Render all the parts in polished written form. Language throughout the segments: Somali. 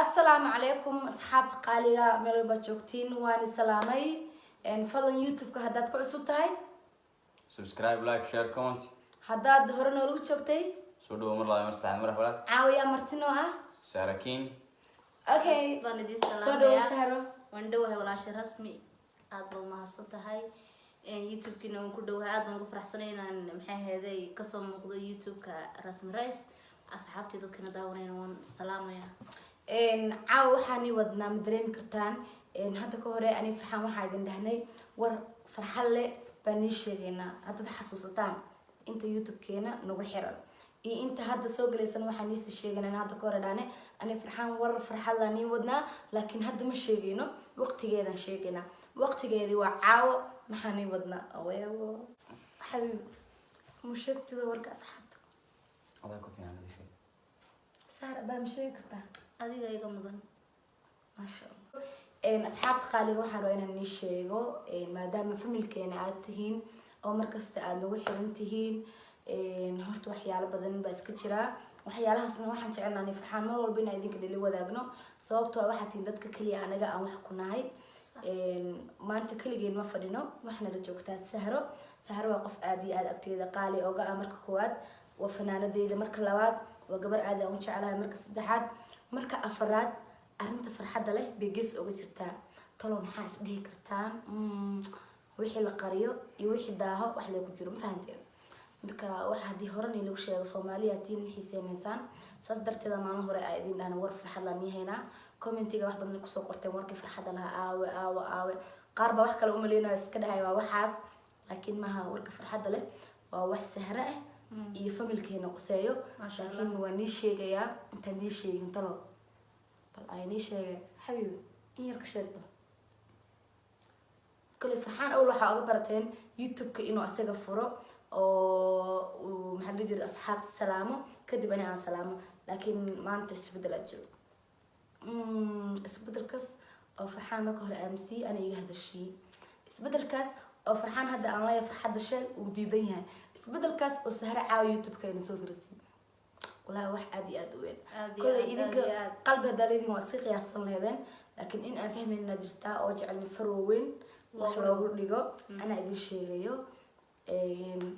Asalaamu calaykum, asxaabta qaaliga, meel walbaad joogtiin waan salaamay. Fadlan YouTube-ka haddaad ku cusub tahay, subscribe, like, share, comment. Haddaad hore noolagu joogtay, Soo dhawo mar labaad, mar saddexaad, mar afraad. Caawiyaa martino ah. Saarakiin. Okay. Baan idin Soo dhawo. salaamayaa. Sahro. Waan dhowahay, walaasha Rasmi, aada baa umahadsan tahay. YouTube-kiina waan ku dhowahay, aad baan ugu faraxsanay inaan, maxay ahaydey, kasoo muuqdo YouTube-ka Rasmi Rice. Asxaabtii, dadkana daawanayna waan salaamaya. Caawa waxaani wadnaa ma dareemi kartaan. Hadda ka hore ani Farxaan waxaa idin dhahnay war farxad leh baan nii sheegaynaa. Haddaad xasuusataan, inta YouTube-keena nagu xiran iyo inta hadda soo galaysan, waxaan niisi sheegaynaa in hadda ka hore dhahne ani Farxaan war farxad laa nii wadnaa, laakiin hadda ma sheegayno, waqtigeedaan sheegaynaa. Waqtigeedii waa caawo. Maxaa nii wadnaa? Aweewo xabiib, mu sheegtida warka asxaabta? Adaa ku fiican, adiga sheeg. Saar abaa, ma sheegi kartaa? Adiga iga mudan. Maasha Allah. Asxaabta qaaliga, waxaan rabaa inaan nii sheego, maadaama familkeena aad tihiin oo markasta aad nagu xiran tihiin, horta waxyaalo badan baa iska jiraa. Waxyaalahaasna waxaan jecelnahay Farxaan mar walba inaan idinka dhili wadaagno, sababtoo ah waxaad tihiin dadka keliya anaga aan wax ku nahay. Maanta keligeen ma fadhino, waxna la joogtaa Sahro. Sahro waa qof aad iyo aad agteeda qaali oga ah. Marka koowaad waa fanaanadeyda, marka labaad waa gabar aad aan u jeclahay, marka saddexaad, marka afaraad arrinta farxadda leh bay gees oga jirtaa. Talo maxaa is dhihi kartaan? Wixii la qariyo iyo wixii daaho wax lee ku jiro, ma fahanteen? Marka waxa haddii horena lagu sheego, Soomaaliya tiin ma xiiseynaysaan. Saas darteeda maalin hore aa idin dhahna war farxad laan ii haynaa. Commentiga wax badan kusoo qorteen, warkii farxadda lahaa aawe, aawe, aawe? Qaar baa wax kale umaleynaya, iska dhahay waa waxaas, laakiin maaha. Warka farxadda leh waa wax sahre ah iyo familkeena quseeyo. Maasha Allah. Laakiin waa nii sheegayaa. Intaan nii sheegin, talo bal ay nii sheegay. Xabiibi, in yar ka sheeg bal. Kale Farxaan awl waxaa oga barateen YouTube-ka inuu asaga furo oo uu, maxaa la dhihi jiray, asxaabta salaamo, kadib ani aan salaamo, laakiin maanta isbedel aad jiro. Isbedelkaas oo Farxaan marka hore aamusiyey, ana iga hadashiyey, isbedelkaas oo Farxaan hadda aan leeyahay farxadda sheeg uu diidan yahay, isbedelkaas oo Sahre caawa YouTube-ka ina soo firisiy, walahi wax aad iyo aad u weyn. Aad iyo Kolley aad, idinka aad iyo aad. qalbi haddaa leediin waa iska qiyaasan leedeen, laakiin in aan fahmayna jirtaa oo jecelni far waaweyn wax loogu dhigo anaa idin sheegayo.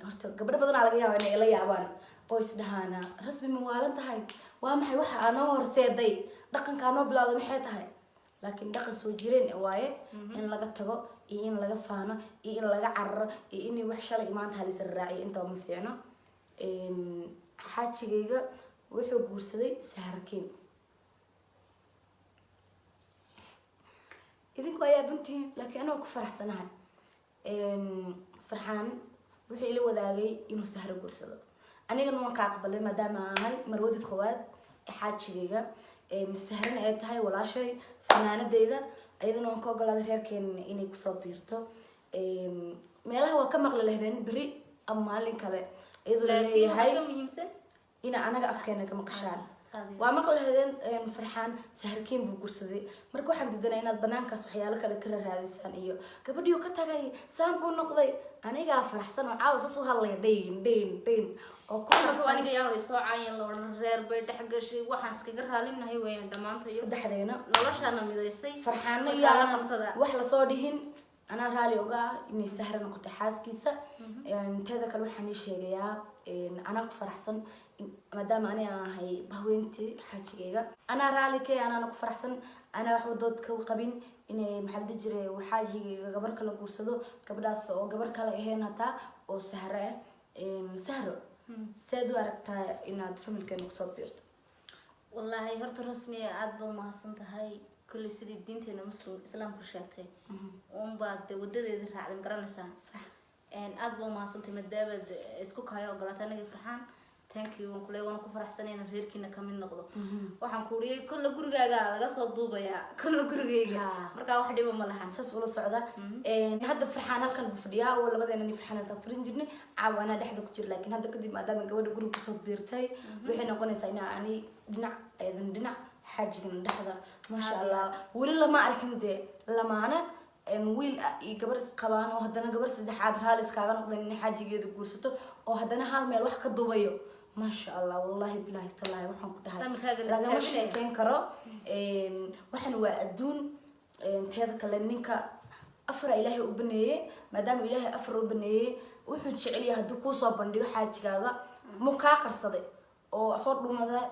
Horta gabdho badanaa laga yaaba inay ila yaabaan oo isdhahaana, "Rasmi ma waalan tahay? Waa maxay waxa aa noo horseeday? Dhaqankaa noo bilowday maxay tahay?" Laakiin dhaqan soo jireen waaye. In laga tago iyo in laga faano iyo in laga cararo iyo in wax shalay maanta halisa raaciyo, intaba ma fiicno. Xaajigayga wuxuu guursaday Sahrakiin. Idinku waa yaabantihiin, laakiin anagoo ku faraxsanahay. Farxaan wuxuu ila wadaagay inuu Sahro guursado, anigana waan ka aqbalay, maadaama aan ahay marwada koowaad ee xaajigayga, Sahrana ay tahay walaashay, fanaanadeyda. Ayadana waan ka ogolaaday reerkeena inay kusoo biirto. Meelaha waa ka maqli lehdeen beri ama maalin kale iyadoo la Laakiin leeyahay waxaa ka muhiimsan ina anaga afkeena ka maqashaan. Aad iyo Waa maqli lehdeen Farxaan Saharkiin buu gursaday. Marka waxaan diidanaa inaad banaankaas waxyaalo kale ka raadisaan iyo gabadhii ka tagay saan buu noqday. Anigaa faraxsan oo caawa saas u hadlaya, dhayn dhayn dhayn oo ku Marka faraxsan. Aniga yaan la soo caayan, la odhan reer bay dhex gashay. Waxaan iskaga raalinahay weyaan dhammaantayo. Saddexdeena. Noloshaana midaysay. Farxaano Markaa iyo la aanan qabsada. wax lasoo dhihin, anaa raali oga ah inay Sahra noqotay xaaskiisa. Teeda kale waxaan ii sheegayaa, anaa ku faraxsan maadaama ani aan ahay bahweyntii xaajigayga. Anaa raali ka, anaana ku faraxsan, anaa waxba dood ka qabin inay, maxaa la dhihi jiray, uu xaajigayga gabar kale guursado, gabadhaas oo gabar kale ahayn hataa oo Sahre ah. Sahro, seed u aragtaa inaad familkeena kusoo biirto? Wallaahi horta Rasmi, aada ba umahadsan tahay. Kolley sidii diinteena muslim islaamku sheegtay unbaad dee wadadeedii raacday, ma garanaysaa? Sax. Aada ba umahadsantahay maadaamaad isku kayo ogolaatay anagii Farxaan. Thank you waan kule, waan ku faraxsanay inaan reerkiina kamid noqdo. Waxaan ku uriyay kolle gurigaaga laga soo duubayaa, kolle gurigayga. Markaa wax dhiba ma lahan. Saas ula socda. Hadda Farxaan halkan buu fadhiyaa oo labadeena nin Farxaan aan furin jirnay, caawa anaa dhexda ku jira, laakiin hadda kadib maadaama gabadha guriga kusoo biirtay, waxay noqonaysaa inaa ani dhinac, ayadana dhinac, xaajigana dhexda. Maasha Allah, weli lama arkin dee lamaana wiil ah iyo gabar isqabaan oo haddana gabar saddexaad raali iskaaga noqdeen inay xaajigeeda guursato oo haddana hal meel wax ka duubayo. Maasha Allah, wallahi bilahi tallahi, waxaan ku dhahay Samirkaaga la lagama tijaabinaya. sheekeyn karo. Waxan waa adduun. Teeda kale, ninka afara Ilaahay u baneeyey. Maadaama Ilaahay afar u baneeyey, wuxuu jecel yahay hadduu kuusoo bandhigo xaajigaaga, mu kaa qarsaday oo soo dhumada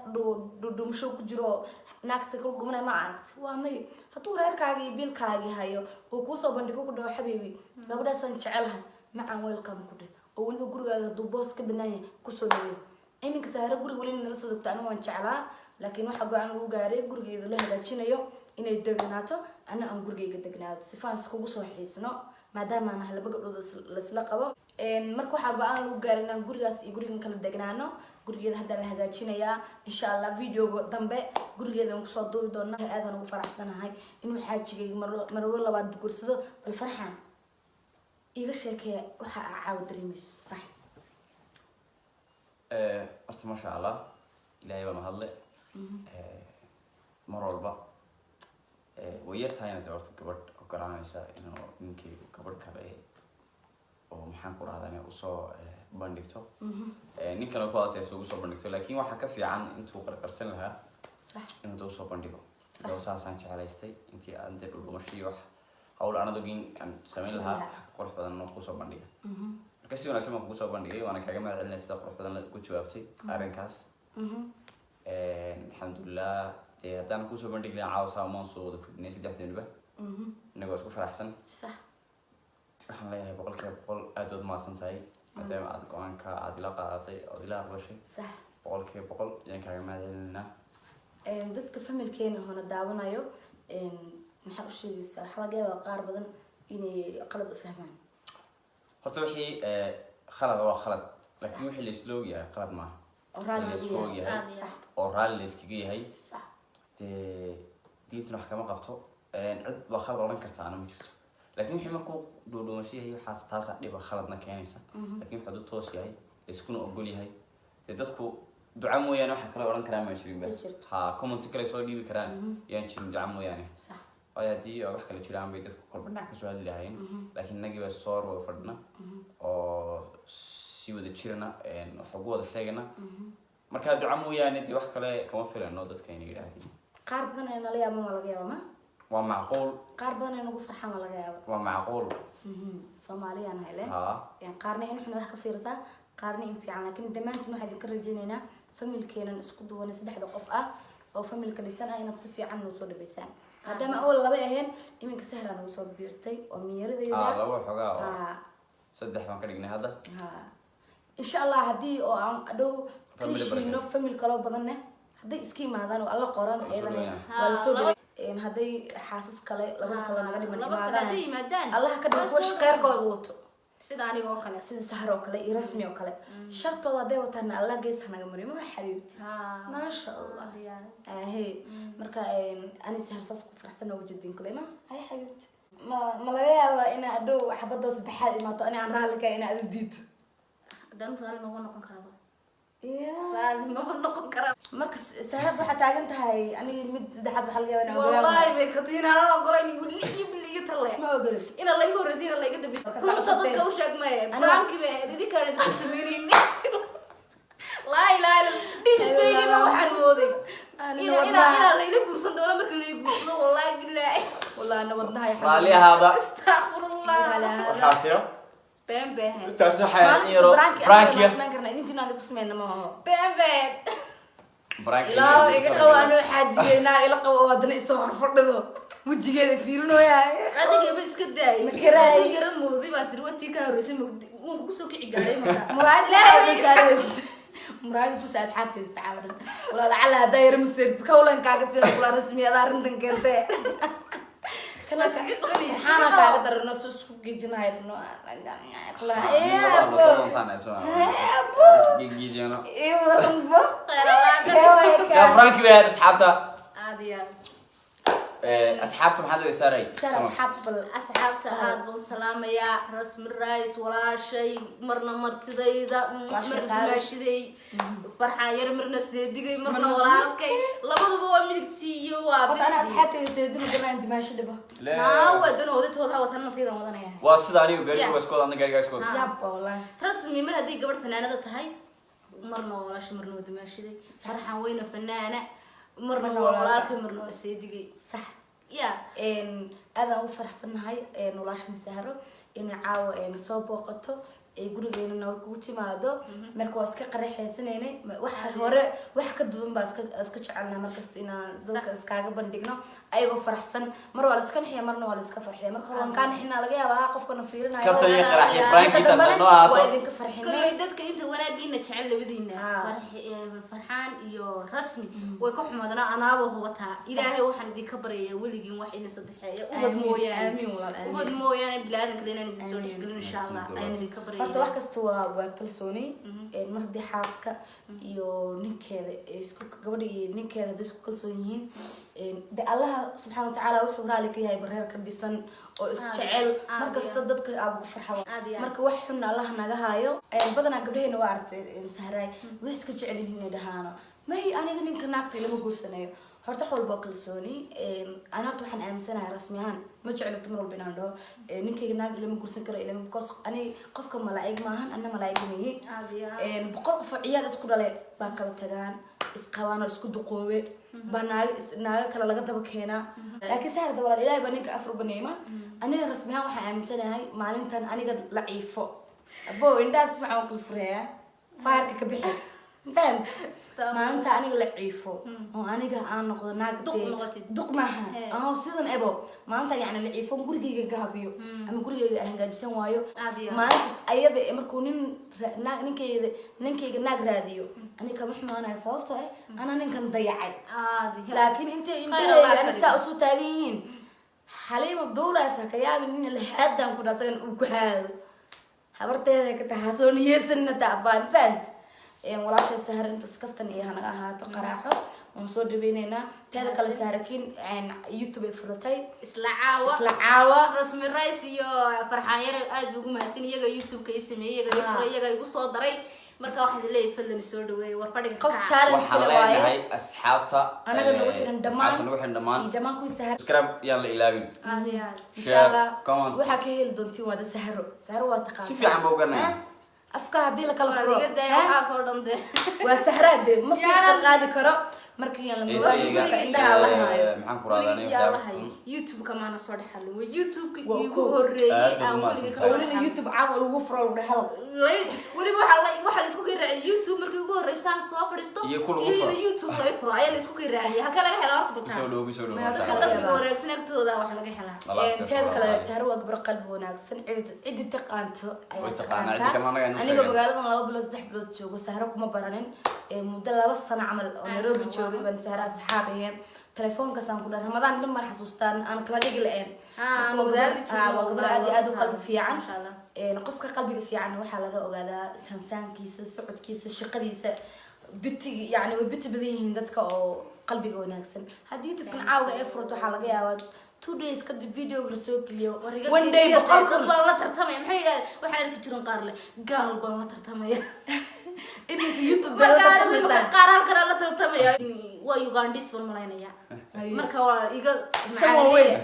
dhumasho ku jiro, naagta kala dhumanay ma aragti, waa may. Hadduu reerkaagii iyo biilkaagii hayo uu kuusoo bandhigo, ku dhaho: "Xabiibi, gabadhaasaan jecelahay," macaan, welcome ku dheh. Oo weliba gurigaaga hadduu boos ka banaan yahay, kusoo dhaweey. Iminka Saare guriga weli nala soo degto, anigu waan jeclaa, laakiin waxaa go-aan lagu gaaray gurigeeda la hagaajinayo inay deganaato, ana aan gurigeyga degnaado, sifaan iskugu soo xiisno, maadaama aan nahay laba gabdhood oo laisla qabo. Marka waxaa go-aan lagu gaaray inaan gurigaas iyo gurigan kala degnaano. Gurigeeda hadda la hagaajinayaa. Insha Allah videoga dambe gurigeeda aan kusoo duubi doona. Aadaan ugu faraxsanahay inuu xaajigayga marwo labaad gursado. Bal Farxaan, iiga sheekee waxa aa caawa dareemayso, sax? Horta maasha Allah, Ilaahay baa mahadle. Mar walba way yar tahayna dee horta gabadh ogolaanaysa inuu ninkeygu gabadh kale oo, maxaan ku rahdaa, usoo bandhigto. Nin kale ku adatay isugu soo bandhigto, laakiin waxaa ka fiican intuu qarqarsan lahaa inuu da usoo bandhigo. Doo saasaan jeclaystay intii aan dee dhudhumasho iyo wax hawl aan adogin aan samayn lahaa, wax ka qurux badan noo kusoo bandhiga. Marka si wanaagsan baan kugu soo bandhigay, waana kaaga mahad celinaya sida qurux badan ku jawaabtay arrinkaas. Alxamdulilah. Dee haddaan kusoo bandhigi lahaa caawa, saa maan soo wada fadhinay saddexdeenuba inagoo isku faraxsan. Waxaan leeyahay 100% aad baad mahadsan tahay, maadaama aad go-aanka aad ila qaadatay ood ila aqbashay. 100% ayaan kaaga mahad celinaa. Dadka familkeena hona daawanayo, maxaa u sheegaysaa? Waxaa laga yaabaa qaar badan inay qalad u fahmaan. Horta wixii khalad waa khalad, laakiin wixii la isla ogyahay qalad maaha. Oo raalli la isku lagu ogyahay Aad iyo oo raalli la iskaga yahay, dee diintuna wax kama qabto. Cid waa khalad odhan kartaana ma jirto, laakiin wixii markuu dhuudhuumasho yahay, waxaas taasaa dhiba, khaladna keenaysa. Laakiin wuxuu toos yahay, la iskuna ogol yahay, dee dadku duca mooyaane waxa kale odhan karaan ma jirin ba. Ma jirto. Ha, comment kale soo dhiibi karaan yaan jirin, duca mooyaane. Waayo haddii wax kale jiraan bay dadku kolba dhinac kasoo hadli lahaayeen, laakiin innagii baa soo wada fadhina oo si wada jirana wax ugu wada sheegana. Marka duca mooyaane dee wax kale kama filano dadka inay yidhaahdeen. Qaar badan ay nala yaabaan waa laga yaaba ma. Waa macquul. Qaar badan ay nagu farxaan waa laga yaaba. Waa macquul. Soomaaliyaan hayleen. Qaarna in xun wax ka fiirsaa, qaarna in fiican, laakiin dhammaantiin waxaan idinka rajaynaynaa familkeenan isku duwanay, saddexda qof ah oo familka dhisan ah, inaad si fiican noo soo dhaweysaan, maadaama awal laba ahayn, iminka Sahraa nagu soo biirtay oo miyaradeyda. Laba waxoogaa oo saddex baan ka dhignay hadda. Insha Allah haddii oo aan adhow ka Family heshiino, barakeysan. Famil kaloo badanne hadday iska imaadaan oo alla qoran, Waa la soo iyadana dhaweynaa. waa lasoo Laba- dhaweyn. Hadday xaasas kale, labada kale naga dhiman Laba kale imaadaan, hadday yimaadaan, Allah ka dhigo waa kuwa soo shaqeyrkooda wato. Sida aniga oo kale. Sida Sahar oo kale iyo Rasmi oo kale, shartooda hadday wataana, Allah gees hanaga mariyo, ma xabiibti? Maasha Allah. Diyaar. Ahe, marka ani Sahar saas ku faraxsan oo wajadin kale ma hay. Xabiibti, ma laga yaabaa inaa adhow xabadoo saddexaad imaato, ani aan raalli ka inaa adu diido? Haddaan raalli mama noqon karaba. Ya. Raalli mama noqon karaa. Marka Sahar waxaa taagan tahay aniga mid saddexaad waxaa laga yaabaa inaan ogolaan. Wallahi bay katiinaan ogolayn, wili iyo bili iyo talle. Ma ogolid. Ina layga horreysay, ina layga dambeysay. Marka Runta cusubteen. dadka u sheeg maye. Aniga- Prank bay ahayd, idinkaan idinku sameynayni. Laa ilaaha illa dhididkaygaba waxaan mooday Anina ina ina wadnaha- inaa layla guursan doono marka lay guursado, wallahi bilaahi. Wallahi na wadnaha ay Raalli ahaada. Astaqfirullah. Waxaasio Been been. intaas waxay ahayd in Maalinta yaroo prank prank-iya. samayn karna, idinkiina aan ku sameyna ma aho. Been been. Prank-iya. Ilaa iga qabo anoo xaajiyeynaa, ila qabo oo haddana isoo horfadhido, wejigeeda fiirinooyahay. Adigaba iska daay. Ma karaay. Yaran mooday baa sir wadii ka horreysay, waan kugu soo kici galay marka. Muraayad ilaahay muraayad tusa asxaabta istacaawadan. Walaa lacala haddaa yara maseertid kawlankaaga sida kula Rasmi adaa arrintan keentee. Kana saxaana kaaga darano soo isku gejinayo no. Isgigiijino. Waranbo. Khayr Allah. Yaa prank-i bay ahayd, asxaabta. Aad iyo aad. Asxaabta maxaad leedahay, Saaray? Asxaab bal. Asxaabta aad baan u salaamayaa. Rasmi Rice walaashay, marna martidayda, Walaashay marna qaali. dumaashiday, Farxaan yar, marna seedigay, marna Marna walaalkay, labaduba waa midigtii iyo waa Horta ana bidixdii. Asxaabtayda seedinu gamaan dimaasho dhiba. Naawa dan odatooda ha watan, nantaydan wadanaya. Waa sida anigu gaariga Yeah. waa iskooda, adna gaariga iskooda. Yaabba wallahi. Rasmi mar haddii gabadh fanaanada tahay. Marna waa walaasha, marna waa dumaashiday. Farxaan weyna fanaana, marna Marna waa waa walaalkay, marna waa seedigay. Sax. Ya. Aadaan ugu faraxsannahay walaashan Sahro inay caawa soo booqato, ay gurigeena noo kugu timaado. Marka waa iska qaraxaysanaynay. Waxa hore wax ka duwan baa iska jecelnahay markasta inaan dadka iskaaga bandhigno ayagoo faraxsan. Mar waa la iska nixiya, marna waa la iska farxiya. Marka hore waan kaa nixinaa, laga yaabaa qofkana fiirinayo. Kabtan iyo qarax iyo Marka prank intaas dambena noo ahaato. Waa idinka farxinay. Kolley dadka inta wanaagiina jecel labadiina, Farxaan iyo Rasmi, way ka xumaadana, anaaba hubataa. Ilaahay waxaan idinka baryayaa weligiin wax idin saddexeeya, ubad Aamiin, mooyaane. aamiin walaal, aamiin. Ubad mooyaane, bilaadan kale inaan idin soo dhexgelin, insha Allah, ayaan idinka Horta baryayaa. wax kasta waa kalsooni. Mar haddii xaaska iyo ninkeeda ay isku, gabadha iyo ninkeeda hadday isku kalsoon yihiin, de Allaha subxaana watacaala wuxuu raali ka yahay bareer ka dhisan oo isjecel. Aad Mar kasta dadka aaba ku farxa. Aad iyo aad. Marka wax xunna Allaha naga haayo. Badanaa gabdhaheena waa aragtay, Sahraay, way iska jecel yihiin inay dhahaano, "May, aniga ninka naagta ilama guursanayo." Horta wax walba waa kalsooni. Ana horta waxaan aaminsanahay, Rasmi ahaan, ma jeclito mar walba inaan dhaho ninkayga naag ilama guursan karo ilama, because aniga qofka malaa'ig maahan, anna malaa'ig mihi. Aad iyo aad. 100 qof oo ciyaal isku dhale baa kala tagaan, isqabaan oo isku duqoobe baa naaga naaga kale laga daba keenaa. Laakiin saharda walaal, Ilaahay baa ninka afar u baneema. Aniga Rasmi ahaan waxaan aaminsanahay maalintan aniga la ciifo, abo indhaha si fiican u qilfureeya, faarka ka bixi. Fahant? Maalinta aniga la ciifo oo aniga aan noqdo naag Duq dee- noqotid. Duq maaha. Anoo sidan ebo maalinta yani la ciifo, gurigayga gaabiyo ama gurigayga aan hagaajisan waayo, Aad iyo aad. maalintaas ayada ee markuu nin naag ninkayga naag raadiyo, aniga kama xumaanaya, sababtoo ah anaa ninkan dayacay. Aad iyo aad. Laakiin intay Khayr indhahayga Allah ani ka saa usu taagan yihiin, Xaliima duulays, ha ka yaabin in lahaadan ku dhasagan uu ku haado habarteeda ka tahay. Hasoo niyeysanna taabaan, fahant? Walaashay Sahar, inta kaftan iyo hanaga ahaato qaraaxo, waan soo dhaweyneynaa. Teeda kale, Sahrakiin YouTube ay furatay. Isla caawa. Isla caawa. Rasmi Rice iyo Farxaan Yare aad buu ugu mahadsan. Iyaga YouTube-ka ii sameeyey, iyaga ii furay, iyaga igu soo daray. Marka waxaan idin leeyahay, fadlan soo dhaweeye, war fadhiga Qof kaca. talent Waxaan le waaye. leenahay asxaabta Anaga nagu xiran dhammaan. Asxaabta nagu xiran dhammaan. Iyo dhammaan kuwii Sahar. Subscribe yaan la ilaabin. Aad iyo aad. Insha Share, Allah. comment. Waxaa ka heli doontiin waada Sahro. Sahro waa taqaanaa. Si fiican ba uganay. Afka haddii la kala Waa furo, iga daaya ha? waxaas oo dhan dee. Waa Sahraade, ma sii Yaanan- qaadi karo. Marka yaan la Heesayga, marka indhaha la haayo. maxaan ku raadsanay? Weligii yaa lahay YouTube-ka maana soo dhex hadlin. Waa YouTube-ka Waa iigu kow. horreeyey Aad baad aan u weligii ka mahadsantahay. soo Welina dhex hadlin. YouTube caawa lagu furo, lagu dhahay hadal. Weliba waxaa la isku kii raaciyay YouTube markii ugu horreysay aan soo fadhiisto Iyo ku lagu iyo furo. in YouTube laga furo ayaa la isku kii raaciyay. Halkee laga helaa horta Kusoo bataa? dhow, kusoo dhow. Ma- Dadka qalbiga wanaagsan agtooda wax laga helaa. Teeda kale, Sahro waa gabar qalbi wanaagsan. Cidi taqaanto ayaa Way taqaanaa, cidi taqaantaa. kalena anaga inoo Aniga sheegeen. magaaladan 2 bilood, 3 bilood joogo, Sahro kuma baranin. Muddo 2 sano camal oo Nairobi joogay baan Sahro asxaab aheen. Telefoonkaasaan ku dhahay Ramadaan dhan mar xasuustaan aan kala dhigi la-een. Ah, Marka waa wadaagi jirnay, waa gabar aad iyo aad u qalbi fiican. Masha Allah. Qofka qalbiga fiican waxaa laga ogaadaa saansaankiisa, socodkiisa, shaqadiisa, bitigi. Yani way biti badan yihiin dadka oo qalbiga wanaagsan. Haddii YouTube-kan caawa ee furato, waxaa laga yaabaa 2 days kadib videoga lasoo geliyo, one day 100,000. Dad baan la tartamaya, maxay yidhahdeen? Waxaan arki jirin qaar leh gaal baan la tartamaya. Iminka YouTube baa la Marka anigu imika tartamaysaa. qaar halkan aan la tartamaya waa Ugandis baan malaynaya. Marka waa iga Isaga waa weyn.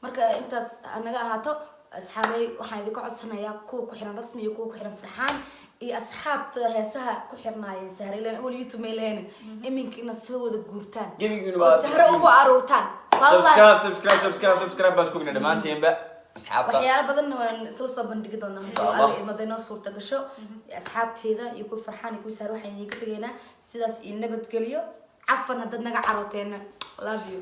Marka intaas naga ahaato, asxaabay. Waxaan idinka codsanayaa kuwa ku xiran Rasmi iyo kuwa ku xiran Farxaan iyo asxaabta heesaha ku xirnaayeen Sahre, ilaan awal YouTube may leheen, iminka inaad soo wada guurtaan Gebigiina oo waa Sahre ugu aruurtaan. Wallahi. Subscribe, subscribe, subscribe, subscribe baa isku gina dhammaantiinba, asxaabta. Waxyaalo badanna waan isla soo bandhigi doonaa Insha hadduu Allah. Alla idmada inoo suurta gasho. Asxaabteeda iyo kuwa Farxaan iyo kuwa Sahre, waxaan idinka tegaynaa sidaas iyo nabadgelyo. Cafan haddaad naga carooteena. Love you.